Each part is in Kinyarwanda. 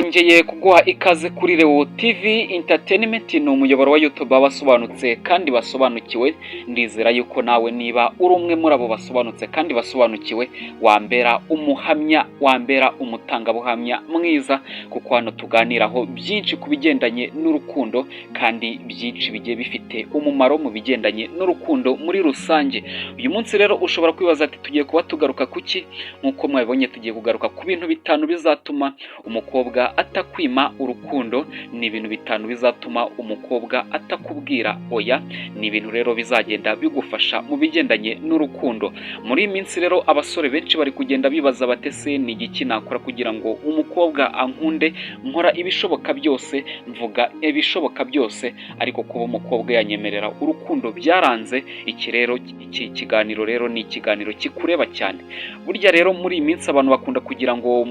Nongeye kuguha ikaze kuri Leo TV Entertainment. Ni umuyoboro wa YouTube abasobanutse kandi basobanukiwe. Ndizera yuko nawe niba uri umwe muri abo basobanutse kandi basobanukiwe, wambera umuhamya, wambera umutangabuhamya mwiza, kuko hano tuganiraho byinshi ku bigendanye n'urukundo kandi byinshi bigiye bifite umumaro mu bigendanye n'urukundo muri rusange. Uyu munsi rero ushobora kwibaza ati: "Tugiye kuba tugaruka kuki?" Nk'uko mwabibonye, tugiye kugaruka ku bintu bitanu bizatuma umukobwa atakwima urukundo. Ni ibintu bitanu bizatuma umukobwa atakubwira oya. Ni ibintu rero bizagenda bigufasha mu bigendanye n'urukundo. Muri iyi minsi rero abasore benshi bari kugenda bibaza bati: "Ese ni igiki nakora kugira ngo umukobwa ankunde? Nkora ibishoboka byose, mvuga ibishoboka byose, ariko kuba umukobwa yanyemerera urukundo byaranze." Iki rero, iki kiganiro rero ni ikiganiro kikureba cyane. Burya rero muri iyi minsi abantu bakunda kugira ngo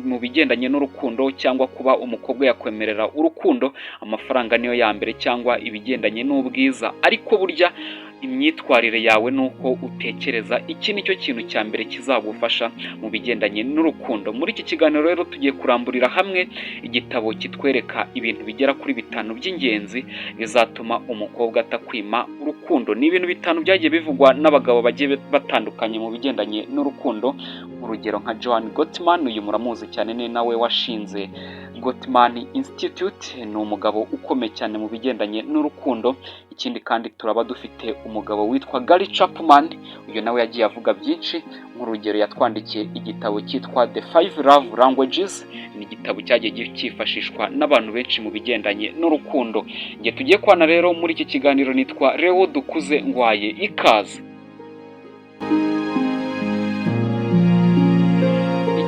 mu bigendanye n'urukundo cyangwa kuba umukobwa yakwemerera urukundo, amafaranga niyo ya mbere cyangwa ibigendanye n'ubwiza, ariko burya imyitwarire yawe n'uko utekereza, iki ni cyo kintu cya mbere kizagufasha mu bigendanye n'urukundo. Muri iki kiganiro rero tugiye kuramburira hamwe igitabo kitwereka ibintu bigera kuri bitanu by'ingenzi bizatuma umukobwa atakwima urukundo. Ni ibintu bitanu byagiye bivugwa n'abagabo bagiye batandukanye mu bigendanye n'urukundo, urugero nka John Gottman. Uyu muramuzi cyane, ni nawe washinze Gottman Institute, ni umugabo ukomeye cyane mu bigendanye n'urukundo. Ikindi kandi turaba dufite umugabo witwa Gary Chapman. Uyu nawe yagiye avuga byinshi, nk'urugero yatwandikiye igitabo cyitwa The Five Love Languages. Ni igitabo cyagiye cyifashishwa n'abantu benshi mu bigendanye n'urukundo. Nge tugiye kwana rero muri iki kiganiro nitwa Leo Dukuze, ngwaye ikaze.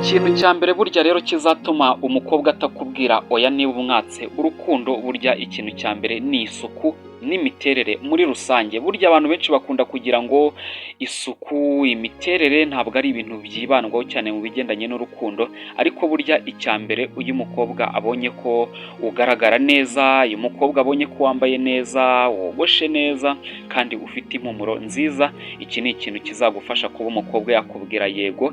Ikintu cya mbere burya rero kizatuma umukobwa atakubwira oya niba umwatse urukundo, burya ikintu cya mbere ni isuku n'imiterere muri rusange. Burya abantu benshi bakunda kugira ngo isuku, imiterere ntabwo ari ibintu byibandwaho cyane mu bigendanye n'urukundo, ariko burya icya mbere, iyo umukobwa abonye ko ugaragara neza, iyo umukobwa abonye ko wambaye neza, wogoshe neza kandi ufite impumuro nziza, iki ni ikintu kizagufasha kuba umukobwa yakubwira yego,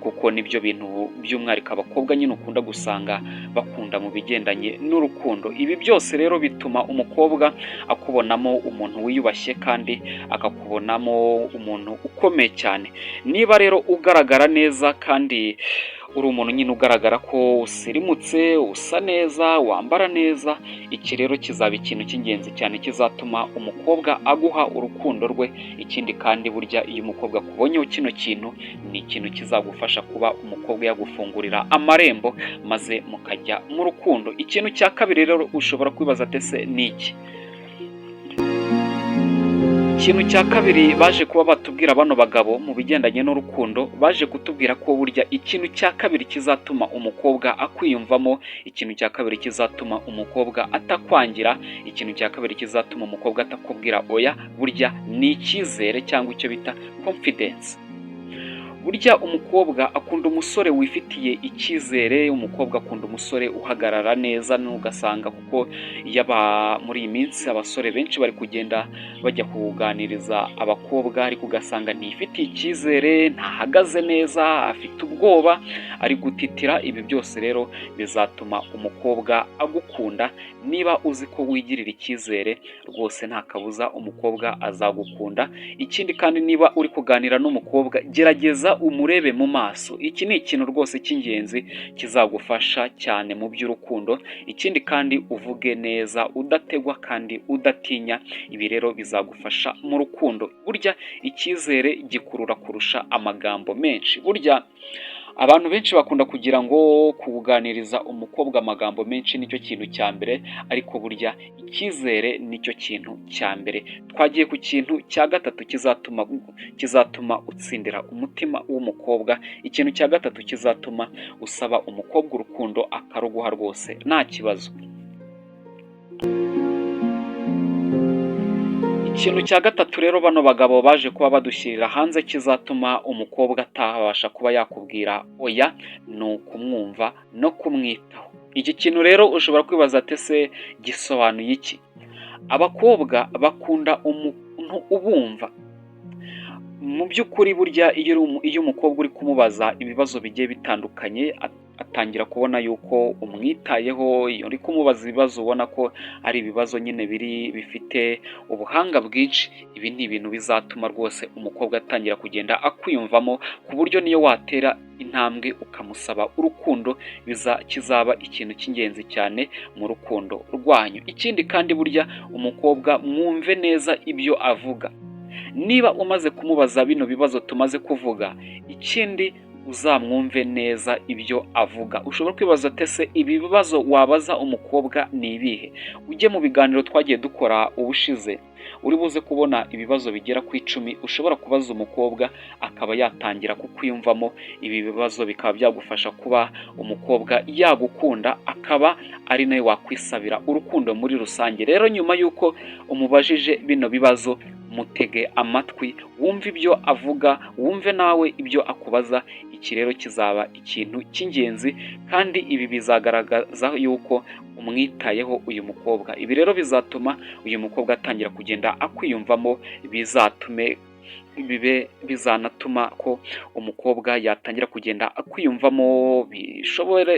kuko nibyo bintu by'umwihariko abakobwa nyine ukunda gusanga bakunda mu bigendanye n'urukundo. Ibi byose rero bituma umukobwa akubonamo umuntu wiyubashye kandi akakubonamo umuntu ukomeye cyane. Niba rero ugaragara neza kandi uri umuntu nyine ugaragara ko usirimutse, usa neza, wambara neza, iki rero kizaba ikintu cy'ingenzi cyane kizatuma umukobwa aguha urukundo rwe. Ikindi kandi burya iyo umukobwa akubonyeho kino kintu, ni ikintu kizagufasha kuba umukobwa yagufungurira amarembo maze mukajya mu rukundo. Ikintu cya kabiri rero ushobora kwibaza ati: "Ese ni iki?" Ikintu cya kabiri baje kuba batubwira bano bagabo mu bigendanye n'urukundo, baje kutubwira ko burya ikintu cya kabiri kizatuma umukobwa akwiyumvamo, ikintu cya kabiri kizatuma umukobwa atakwangira, ikintu cya kabiri kizatuma umukobwa atakubwira oya, burya ni icyizere cyangwa icyo bita confidence. Burya umukobwa akunda umusore wifitiye icyizere, umukobwa akunda umusore uhagarara neza. N'ugasanga kuko iyo muri iyi minsi abasore benshi bari kugenda bajya kuganiriza abakobwa, ariko ugasanga ntiyifitiye icyizere, ntahagaze neza, afite ubwoba, ari gutitira. Ibi byose rero bizatuma umukobwa agukunda. Niba uzi ko wigirira icyizere, rwose nta kabuza umukobwa azagukunda. Ikindi kandi niba uri kuganira n'umukobwa, gerageza umurebe mu maso. Iki ni ikintu rwose cy'ingenzi kizagufasha cyane mu by'urukundo. Ikindi kandi uvuge neza, udategwa kandi udatinya. Ibi rero bizagufasha mu rukundo. Burya icyizere gikurura kurusha amagambo menshi. Burya abantu benshi bakunda kugira ngo kuganiriza umukobwa amagambo menshi nicyo kintu cya mbere, ariko burya icyizere nicyo kintu cya mbere. Twagiye ku kintu cya gatatu kizatuma utsindira umutima w'umukobwa, ikintu cya gatatu kizatuma usaba umukobwa urukundo akaruguha rwose nta kibazo. Ikintu cya gatatu rero bano bagabo baje kuba badushyirira hanze kizatuma umukobwa atabasha kuba yakubwira oya, ni ukumwumva no kumwitaho. Iki kintu rero ushobora kwibaza ati: "Ese gisobanuye iki?" Abakobwa bakunda umuntu ubumva. Mu by'ukuri burya iyo umukobwa uri kumubaza ibibazo bigiye bitandukanye, Atangira kubona yuko umwitayeho. Iyo uri kumubaza ibibazo, ubona ko ari ibibazo nyine biri bifite ubuhanga bwinshi. Ibi ni ibintu bizatuma rwose umukobwa atangira kugenda akwiyumvamo, ku buryo niyo watera intambwe ukamusaba urukundo, biza kizaba ikintu cy'ingenzi cyane mu rukundo rwanyu. Ikindi kandi, burya umukobwa mwumve neza ibyo avuga. Niba umaze kumubaza bino bibazo tumaze kuvuga, ikindi uzamwumve neza ibyo avuga. Ushobora kwibaza ati: "Ese ibi bibazo wabaza umukobwa ni ibihe?" Ujye mu biganiro twagiye dukora ubushize, uri buze kubona ibibazo bigera ku 10 ushobora kubaza umukobwa akaba yatangira kukwiyumvamo. Ibi bibazo bikaba byagufasha kuba umukobwa yagukunda, akaba ari nawe wakwisabira urukundo muri rusange. Rero nyuma y'uko umubajije bino bibazo, mutege amatwi, wumve ibyo avuga, wumve nawe ibyo akubaza. Iki rero kizaba ikintu cy'ingenzi, kandi ibi bizagaragaza yuko umwitayeho uyu mukobwa. Ibi rero bizatuma uyu mukobwa atangira kugenda akwiyumvamo, bizatume bibe bizanatuma ko umukobwa yatangira kugenda akwiyumvamo bishobore.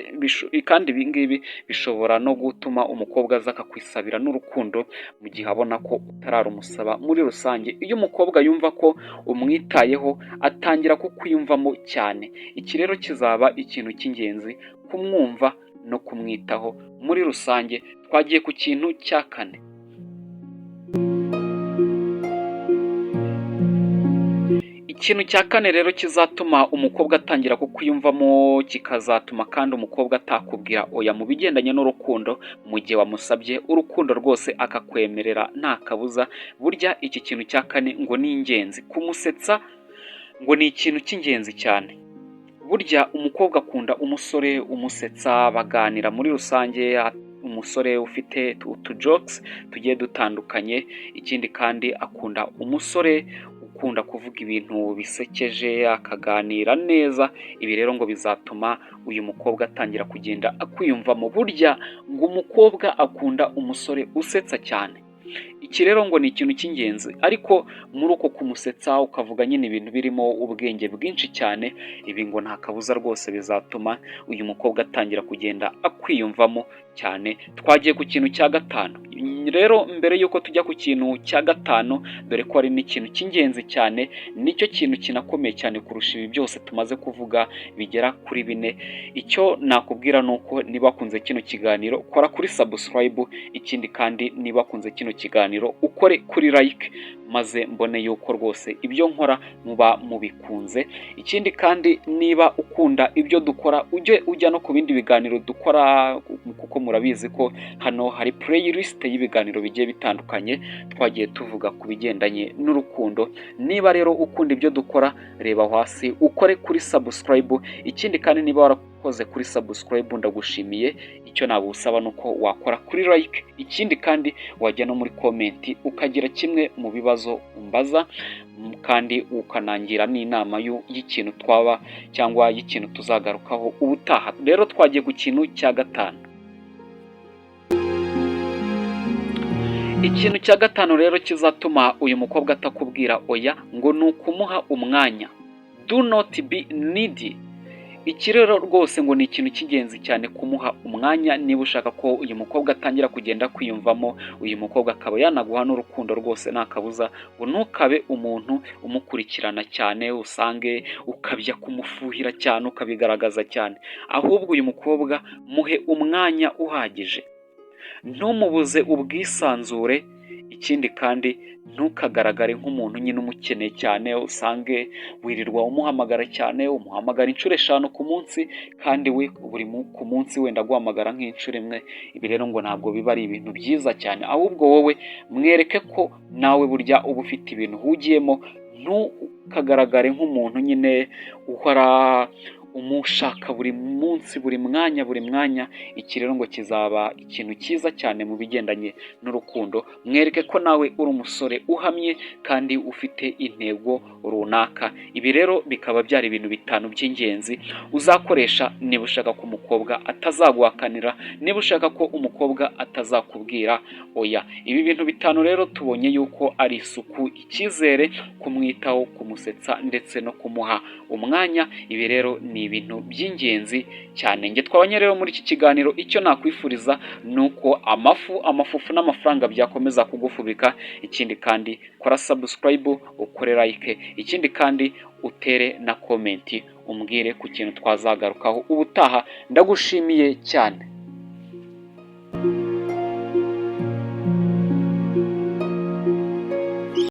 Kandi ibi ngibi bishobora no gutuma umukobwa aza akakwisabira n'urukundo mu gihe abona ko utararumusaba muri rusange. Iyo umukobwa yumva ko umwitayeho, atangira kukwiyumvamo cyane. Iki rero kizaba ikintu cy'ingenzi, kumwumva no kumwitaho muri rusange. Twagiye ku kintu cya kane. Ikintu cya kane rero kizatuma umukobwa atangira kukwiyumvamo, kikazatuma kandi umukobwa atakubwira oya mu bigendanye n'urukundo mu gihe wamusabye urukundo rwose akakwemerera nta kabuza, burya iki kintu cya kane ngo ni ingenzi. Kumusetsa ngo ni ikintu cy'ingenzi cyane. Burya umukobwa akunda umusore umusetsa, baganira muri rusange, umusore ufite utujokes tugiye dutandukanye. Ikindi kandi, akunda umusore ukunda kuvuga ibintu bisekeje, akaganira neza. Ibi rero ngo bizatuma uyu mukobwa atangira kugenda akwiyumvamo. Burya ngo umukobwa akunda umusore usetsa cyane. Iki rero ngo ni ikintu cy'ingenzi, ariko muri uko kumusetsa ukavuga nyine ibintu birimo ubwenge bwinshi cyane. Ibi ngo nta kabuza rwose bizatuma uyu mukobwa atangira kugenda akwiyumvamo cyane. Twagiye ku kintu cya gatanu. Rero mbere y'uko tujya ku kintu cya gatanu, dore ko ari n'ikintu cy'ingenzi cyane, nicyo kintu kinakomeye cyane kurusha ibi byose tumaze kuvuga bigera kuri bine, icyo nakubwira ni uko niba wakunze kino kiganiro, kora kuri subscribe. Ikindi kandi, niba wakunze kino kiganiro, ukore kuri like, maze mbone yuko rwose ibyo nkora muba mubikunze. Ikindi kandi, niba ukunda ibyo dukora, ujye ujya no ku bindi biganiro dukora, kuko murabizi ko hano hari playlist y'ibiganiro bigiye bitandukanye twagiye tuvuga ku bigendanye n'urukundo. Niba rero ukunda ibyo dukora, reba hasi ukore kuri subscribe. Ikindi kandi, niba warakoze kuri subscribe, ndagushimiye. Icyo nagusaba ni uko wakora kuri like. Ikindi kandi, wajya no muri comment ukagira kimwe mu bibazo umbaza, kandi ukanangira n'inama y'ikintu twaba cyangwa y'ikintu tuzagarukaho ubutaha. Rero twagiye ku kintu cya gatanu. Ikintu cya gatanu rero kizatuma uyu mukobwa atakubwira oya ngo ni ukumuha umwanya. Do not be needy. Iki rero rwose ngo ni ikintu cy'ingenzi cyane, kumuha umwanya. Niba ushaka ko uyu mukobwa atangira kugenda kwiyumvamo, uyu mukobwa akaba yanaguha n'urukundo rwose nta kabuza, ngo ntukabe umuntu umukurikirana cyane, usange ukabya kumufuhira cyane, ukabigaragaza cyane. Ahubwo uyu mukobwa muhe umwanya uhagije, ntumubuze ubwisanzure. Ikindi kandi, ntukagaragare nk'umuntu nyine umukeneye cyane, usange wirirwa umuhamagara cyane, umuhamagara inshuro 5 ku munsi, kandi we buri ku munsi wenda aguhamagara nk'inshuro imwe. Ibi rero ngo ntabwo biba ari ibintu byiza cyane. Ahubwo wowe mwereke ko nawe burya uba ufite ibintu uhugiyemo, ntukagaragare nk'umuntu nyine uhora umushaka buri munsi, buri mwanya, buri mwanya. Iki rero ngo kizaba ikintu cyiza cyane mu bigendanye n'urukundo. Mwereke ko nawe uri umusore uhamye kandi ufite intego runaka. Ibi rero bikaba byari ibintu bitanu by'ingenzi uzakoresha niba ushaka ko umukobwa atazaguhakanira, niba ushaka ko umukobwa atazakubwira oya. Ibi bintu bitanu rero tubonye yuko ari isuku, icyizere, kumwitaho, kumusetsa ndetse no kumuha umwanya. Ibi rero ni Ni ibintu by'ingenzi cyane. Nge twabanye rero muri iki kiganiro, icyo nakwifuriza ni uko amafu, amafufu n'amafaranga byakomeza kugufubika. Ikindi kandi, kora subscribe, ukore like, ikindi kandi utere na comment, umbwire ku kintu twazagarukaho ubutaha. Ndagushimiye cyane.